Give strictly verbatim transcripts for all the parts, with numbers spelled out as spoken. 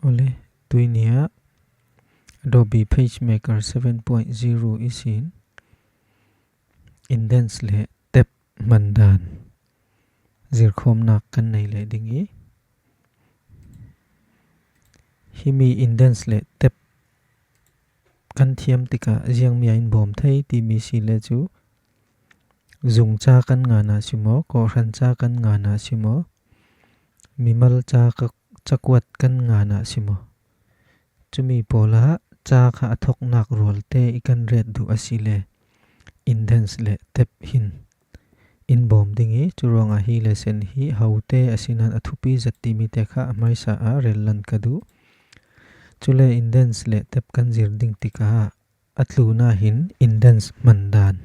Awle, tuinia Adobe PageMaker seven point zero ihsin indents le tab hman dan zirkhawmnak kan nei leh ding i, himi indents le tab kan thiam tikah ziangmi ah in bawm thei timi si le cu, zung ca kan ngan ah si maw, kawhhran ca kan ngan ah si maw, mimal ca ka, cakuat kan ngan ah si maw, cumi pawlah ca kha a thoknak rualte i kan ret duh a si le, indents le tab hin in bawm ding i, cu ruangah hi lesson hi hote a si nan a thupi zat timi te kha a hmaisa ah rel lan ka duh. Cule indents le tab kan zir ding tikah a tlun ah hin indents hman dan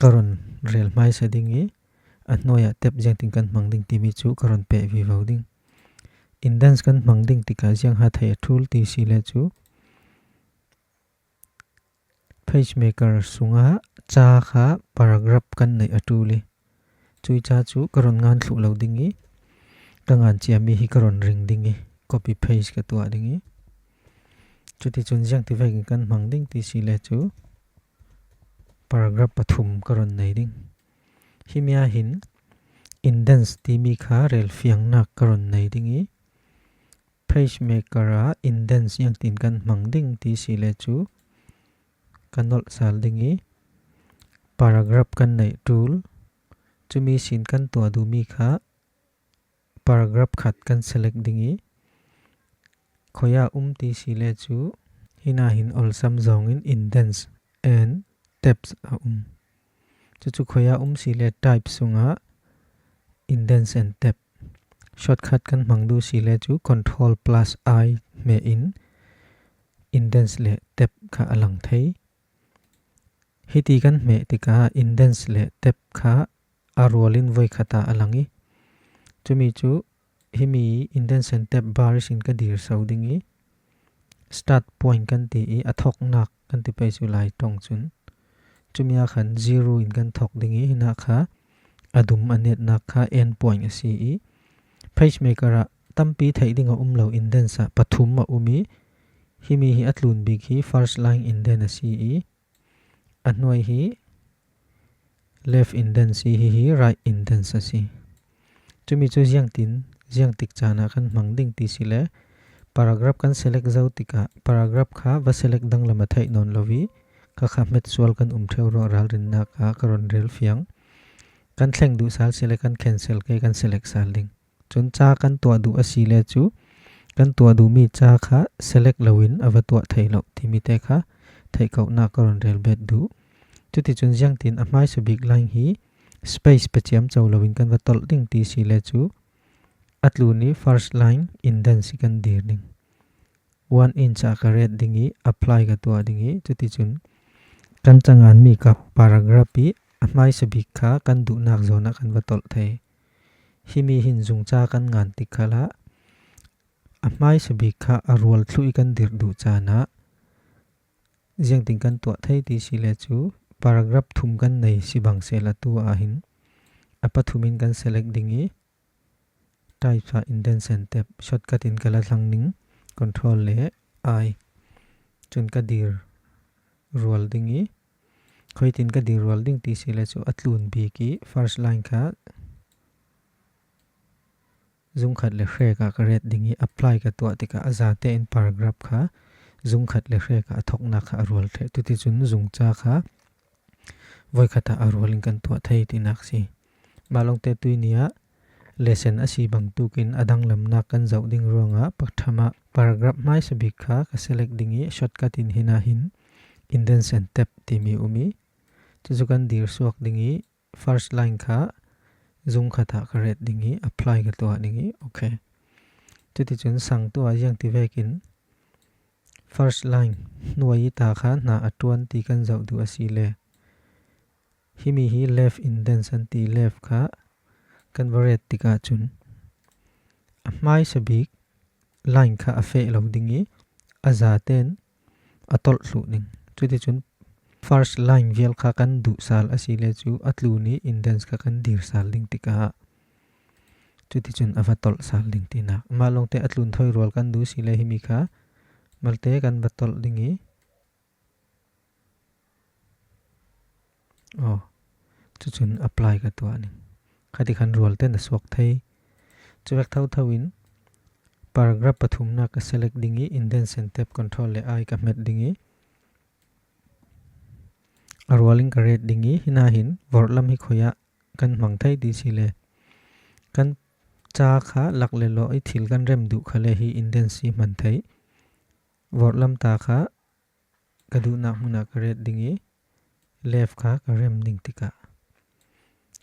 ka run rel hmaisa ding i, a hnuai ah tab ziangtin kan hmang ding timi cu ka run peh vivo ding. Indents kan hmang ding tikah ziang ha theih a ṭul ti si le cu, PageMaker sungah ca kha paragraph kan neih a ṭul i, cui ca cu ka run ngan thluh lo ding i, ka ngan ciami hi ka run ring ding i, copy paste ka tuah ding i, cuticun ziangti vekin kan hmang ding ti si le cu, paragraph pathum ka run nei ding. Himi ah hin indents timi kha rel fiangnak ka run nei ding i, PageMaker ah indents ziangtin kan hmang ding ti si le cu, ka nolh sal ding i, paragraph kan neih ṭul, cumi sin kan tuah duhmi kha paragraph khat kan select ding i, khoi ah um ti si le cu, hina hin olsam zawngin indents and tabs a um. Cucu khoi ah um si le type sungah indents and tab. Shortcut kan hmang duh si le cu control plus I hmeh in indents le tab kha a lang thei. Hiti kan hmeh tikah indents le tab kha a rual in voikhat ah a lang i, cumi cu himi indents and tab bar ihsin ka dir so ding i, start point kan ti i, a thoknak kan ti pei cu Lai ṭong cun, cumi ah khan zero in kan thok ding i, hinah kha a dum a netnak kha end point a si i, PageMaker ah tampi theih ding a um lo indents ah pathum a um i, himi hi a tlun bik hi first line indent a si i, a hnuai hi left indents i, hi hi right indents a si. Cumi cu ziangtin, ziangtik caan ah kan hmang ding ti si le, paragraph kan select zo tikah paragraph kha va select danglam a theih nawn lo i, kha kha hmet sual kan um ṭheu ruah ralrinnak ah ka run rel fiang. Kan thleng duh sal si le kan cancel ke kan select sal ding. Cun ca kan tuah duh a si le cu, kan tuah duhmi ca kha select loin a va tuah thei lo timi te kha theihkohnak ka run rel bet duh. Cuticun ziangtin a hmaisa bik line hi space pe ciamco loin kan va tolh ding ti si le cu, a tlun i first line indents i kan dir ding. One inch ah ka ret ding i, apply ka tuah ding i, cuticun kan canganmi ka paragraph i a hmaisa bik kha kan duhnak zawn ah kan va tolh thei. Himi hin zungca kan ngan tik khalah a hmaisa bik kha a rual thluh i kan dirh duh caan ah ziangtin kan tuah thei ti si le cu, paragraph thum kan nei si bang sehla tu ah hin a pathum in kan select ding i, type ah indents and tab shortcut in ka la thlang ning, control le I. Cun ka dir rual ding i, khoitin ka dir rual ding ti si le cu a tlun bik i first line kha zungkhat le hrek ah ka ret ding i, apply ka tuah tikah a zate in paragraph kha zungkhat le hrek ah a thoknak kha a rual ṭheh. Cuticun zungca kha voikhat ah a rual in kan tuah thei tinak si. Mah lawngte tuini ah lesson a si bangtuk in a danglamnak kan zoh ding ruangah pathum ah paragraph hmaisa bik kha ka select ding i, shortcut in hinah hin indents and tab timi um i, cucu kan dir suak ding i, first line kha zungkhat ah ka ret ding i, apply ka tuah ding i, okay. Cuticun sang tu ah ziangti vekin first line hnuai i ta kha hna a ṭuan ti kan zoh duh a si le, himi hi left indents an ti, left kha kan va ret tikah cun a hmaisa bik line kha a feh lo ding i, a zaten a tolh thluh ding. Cuticun first line vial kha kan duh sal a si le cu, a tlun i indents kha kan dir sal ding tikah Cuticun a va tolh sal ding tinak. Amah lawngte a tlun thoi rual kan duh si le himi kha malte kan va tolh ding i. Aw, cucun apply ka tuah ning. Khati khan rual ten a suak thei. Cuvek thotho in paragraph pathumnak ka select ding i, indentation tab control le I ka hmet ding i, a rual in ka ret ding i, hinahin vorhlam hi khoi ah kan hmang thei ti si le. Kan ca kha lak le lawh i thil kan rem duh kha le hi indents hi hman thei. Vorhlam ta kha ka duhnak hmun ah ka ret ding i, left kha ka rem ding tikah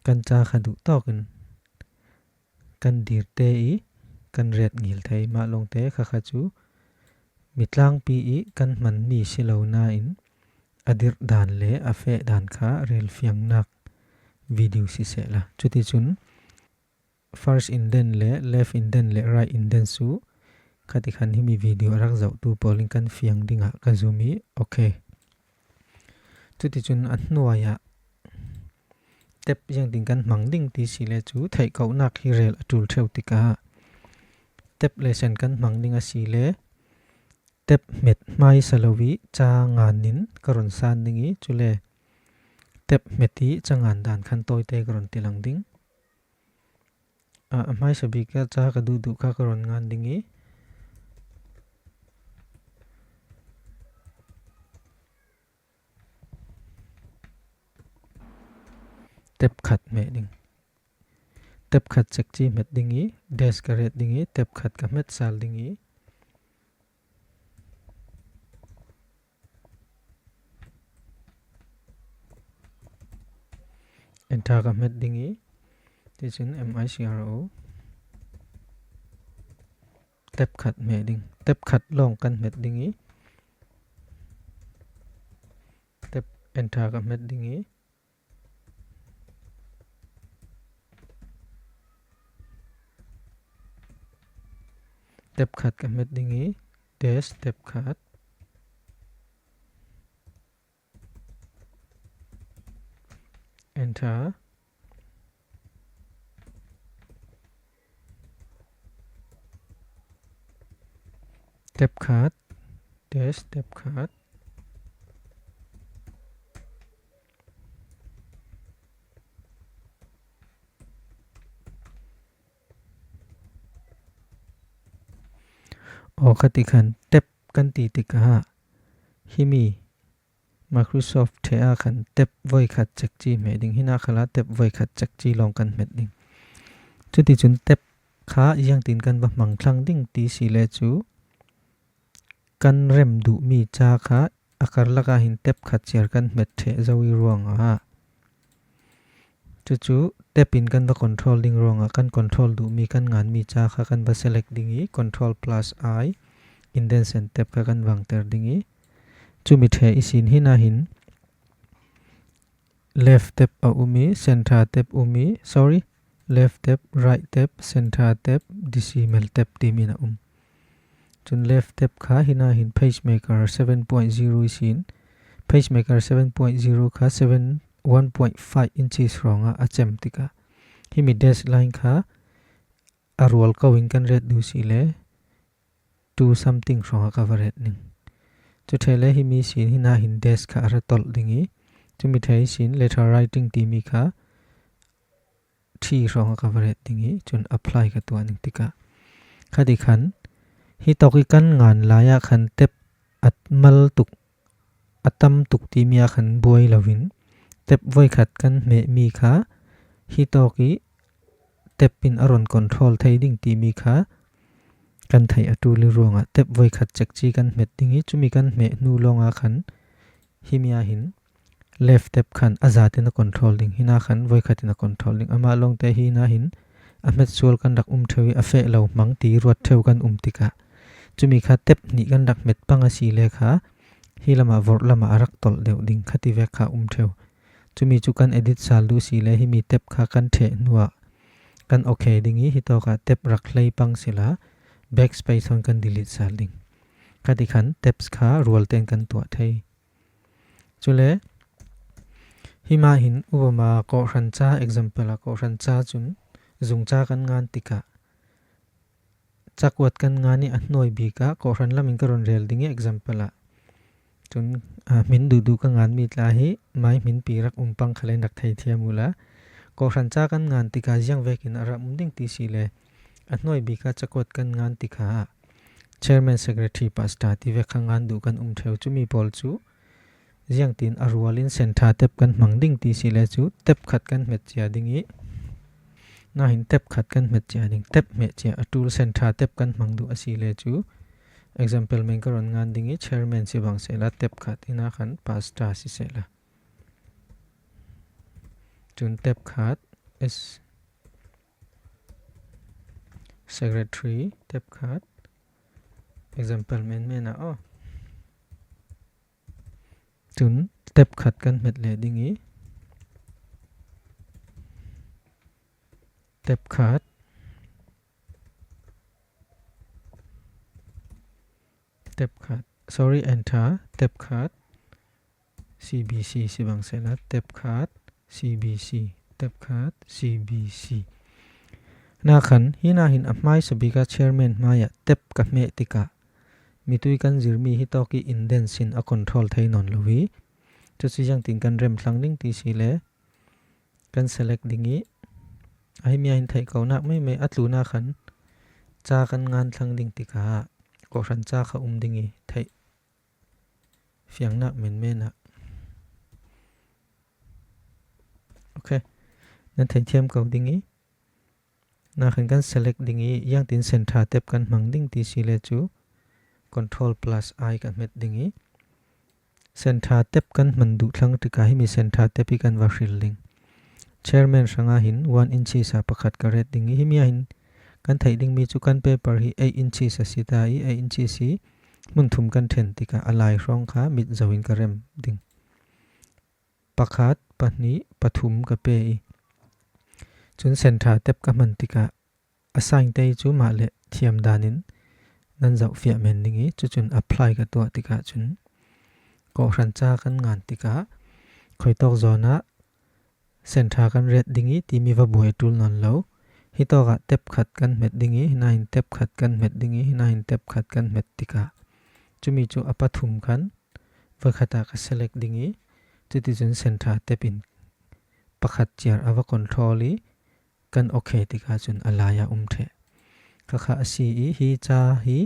kan ca kha duh tawkin kan dirte i kan ret ngil thei. Mah lawngte kha kha cu mitlangpi i kan hmanmi si lo nain a dirh dan le a feh dan kha relfiangnak video sisehla. Cuticun first indent le left indent le right indent cu khati khan himi video a rak zohtu pawl in kan fiang dingah ka zum i, okay. Cuticun a hnuai ah tab ziangtin kan hmang ding ti si le cu theih kohnak hi rel a ṭul ṭheu tikah tab le sen kan hmang ding a si le tab hmet hmaisa lo i ca ngan in ka run san ding i, cule tab hmet i ca ngan dan khan tawite ka run tilang ding. A, a hmaisa bik ah ca ka duhduh kha ka run ngan ding i. Tab khat hmeh ding. Tab khat cekci hmet ding i, dash ka ret ding i, tab khat ka hmet sal ding i. Enter ka hmet ding i, ticun M I C R O. Tab khat hmeh ding. Tab khat lawng kan hmet ding i. Tab enter ka hmet ding i. Tab khat ka hmet ding i. Dash tab khat. Enter. Tab khat, dash tab khat. Aw, khati khan tab kan ti tikah himi Microsoft ṭheh ah khan tab voikhat cekci hmeh ding, hinah khalah tab voikhat cekci lawng kan hmet ding. Cuticun tab kha ziangtin kan va hmang thlang ding ti si le cu kan rem duhmi ca kha a karlak ah hin tab khat ciar kan hmet ṭheh zo i ruangah cucu tab in kan va control ding ruangah kan control duhmi kan nganmi ca kha kan va select ding i control plus I indentation tab kha kan vangter ding i cumi ṭheh ihsin hinah hin left tab a um i, center tab um i, sorry, left tab, right tab, center tab, decimal tab timin a um. Cun left tab kha hinah hin PageMaker seven point zero ihsin, PageMaker seven point zero kha seven, one point five inches hrawngah a cem tikah himi dash line kha a rual ko in kan ret duh si le two something hrawngah ka va ret ning. Cu ṭheh le himi sin hinah hin dash kha a ra tolh ding i, cumi ṭheh sin letter writing timi kha three hrawngah ka va ret ding i, cun apply ka tuah ning tikah khati khan hi tawk i kan ngan lai ah khan tab a mal tuk a tam tuk timi ah khan buai loin tab voikhat kan hmehmi kha hi tawk i tab in a run control thei ding timi kha kan theih a ṭul i ruangah tab voikhat cekci kan hmet ding i cumi kan hmeh hnu lawngah khan himi ah hin left tab khan a zatin a control ding, hinah khan voikhat in a control ding. Amah lawngte hinah hin a hmet sual kan rak um ṭheu i a feh lo hmang ti ruat ṭheu kan um tikah cumi kha tab hnih kan rak hmet pang a si le kha hi lamah vorh lamah a rak tolh deuh ding khati vek kha um ṭheu. Cumi cu kan edit sal duh si le himi tab kha kan ṭheh hnuah kan okay ding i hi tawkah tab rak hlei pang sila backspace thawn kan delete sal ding. Khati khan tabs kha rual tein kan tuah thei. Cule himah hin upama kawhhran ca, example ah kawhhran ca cun zungcha kan ngan tikah, cakuat kan ngan i a hnuai bikah kohhran lamin ka rawn rel ding i example ah. Chun, a, hmin duhduh ka ngan mi tla hi, mai hmin pi rak um pang kha le nak thei thiam ula. Kohhran cha kan ngan tikah ziang vekin a ram um ding ti si le, a hnuai bikah cakuat kan ngan tikah chairman, secretary, pastor ti vek kha ngan duh kan um theu. Chumi pawl chu ziangtin a rualin centre tep kan hmang ding ti si le chu tep khat kan hmet cia ding i, nahin tep khat kan hmet cia ding, tep hmeh cia a tul centre tep kan hmang duh a si le chu example men ka rawn ngan ding i chairman si bang sela tep khat, ina khan pastor si sela. Chun tep khat, S, secretary tep khat, example men men a aw. Chun tep khat kan hmet leh ding i, tep khat, tep khat, sorry, enter, tep khat, C B C si bang sela, tep khat, C B C, tep khat, C B C. Na khan, hina hin a hmai sabika chairman hmaiah tep ka hmeh tikah, mitui kan zir mi hi tawk i indent sin a control thei nawn lo hi. Chu chu ziangtin kan rem thlang ding ti si le, kan select ding i, a hi mi a hin theih ko nak mai mai a tluna khan, cha kan ngan thlang ding tikah, kohhran cha kha um ding i, theih fiang nak men men a. Ok. Nan thei thiam ko ding i, na khan kan select ding i, ziangtin centre tep kan hmang ding ti si le chu control plus I kan hmet ding i, centre tep kan hman duh thlang tikah hi mi centre tep hi kan va hril ding. Chairman hranga hin one inches a pakhat ka ret ding i, hi mi a hin kan theih ding mi chu kan paper hi eight inches a si ta i, eight inches hi hmun thum kan then tikah a lai hrawng kha mit zo in ka rem ding. Pakhat, pahnih, pathum ka pe i. Chun centre tep ka hman tikah a sign te chu mah leh thiam danin nan zoh fiah men ding i, chu chun apply ka tuah tikah chun kohhran cha kan ngan tikah khawi tawk zawnah centre kan ret ding i timi va buai a tul nawn lo. Hi tawkah tep khat kan hmet ding i, hina hin tep khat kan hmet ding i, hina hin tep khat kan hmet tikah chumi chu a pathum khan vawikhatah ka select ding i, chuti chun centre tep in pakhat chiar a va control i, kan ok tikah chun a laia um theh. Kha kha a si i, hi cha hi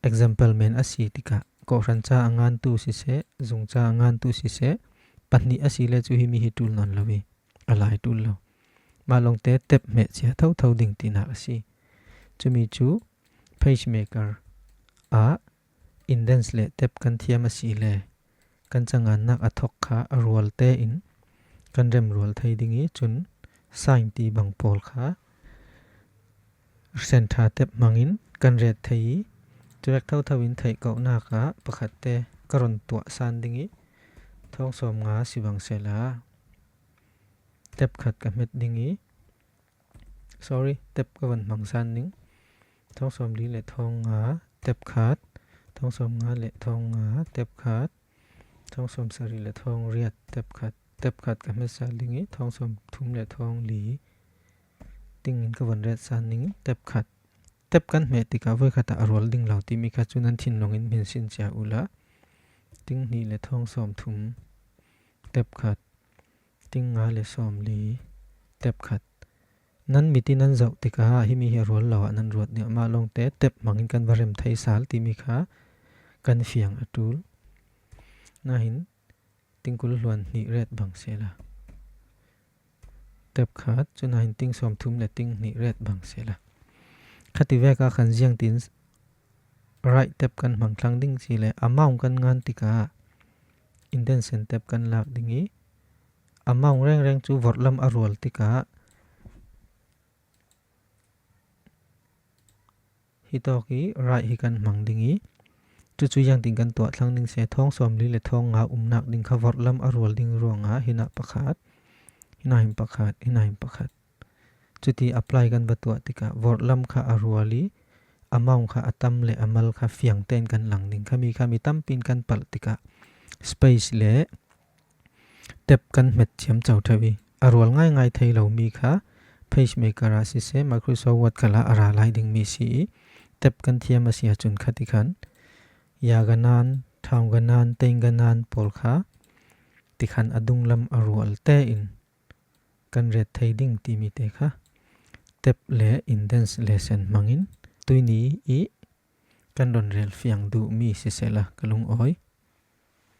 example men a si tikah, kohhran cha a ngantu siseh, zung cha a ngantu siseh, pahnih a si le chu hi mi hi tul nawn lo i, a lai tul lo. Mah lawngte tep hmeh cia tho tho ding tinak a si. Chumi chu page maker ah indents leh tep kan thiam a si le, kan changannak a thawk kha a rual tein kan rem rual thei ding i, chun sign ti bang pawl kha centre tep hmangin kan ret thei i, chu vek tho tho in theih kohnak ah pakhat te ka rawn tuah san ding i, thawng sawm nga si bang sela tep khat ka hmet ding i, sorry, tep ka van hmang san ding. Thawng sawm li leh thawng nga, tep khat. Thawng sawm nga leh thawng nga, tep khat. Thawng sawm sari leh thawng riat, tep khat. Tep khat ka hmet san ding i, thawng sawm thum leh thawng li tingin ka van ret san ding i, tep khat. Tep kan hmeh tikah vawikhatah a rual ding lo timi kha chu nan thinlungin min sin cia ula. Ting hnih leh thawng sawm thum, tep khat. Ting nga leh sawm li, tep khat. Nan mit i nan zoh tikah hi mi hi a rual lo ah nan ruat ding, amah lawngte tep hmangin kan va rem thei sal timi kha kan fiang a tul. Nahin ting kul hluan hnih ret bang sela tep khat, chu nahin ting sawm thum leh ting hnih ret bang sela. Khati veka khan ziangtin right tep kan hmang thlang ding si le, amount kan ngan tikah indent sen tep kan lak ding i, amount reng reng chu vawrh lam a rual tikah hi tawk i right hi kan hmang ding i, chu chu ziangtin kan tuah thlang ding se, thawng sawm li leh thawng nga umnak ding kha vawrh lam a rual ding ruangah hina pakhat, hina hin pakhat, hina hin pakhat. Chuti apply kan va tuah tikah vawrh lam kha a rual i, amount kha a tam leh a mal kha fiang tein kan lang ding. Khami kha mi tampi in kan palh tikah space leh tep kan hmet thiam chau theu i, a rual ngai ngai thei lo mi kha pacemaker ah siseh, Microsoft Word khalah a ra lai ding mi si i, tep kan thiam a si ahcun kha ti khan, ya ganan, thau ganan, teng ganan pawl kha ti khan a dunglam a rual tein kan ret thei ding timi te kha tep le indents lesson hmangin tuini i kan rawn rel fiang duh mi siseh la ka lungawi.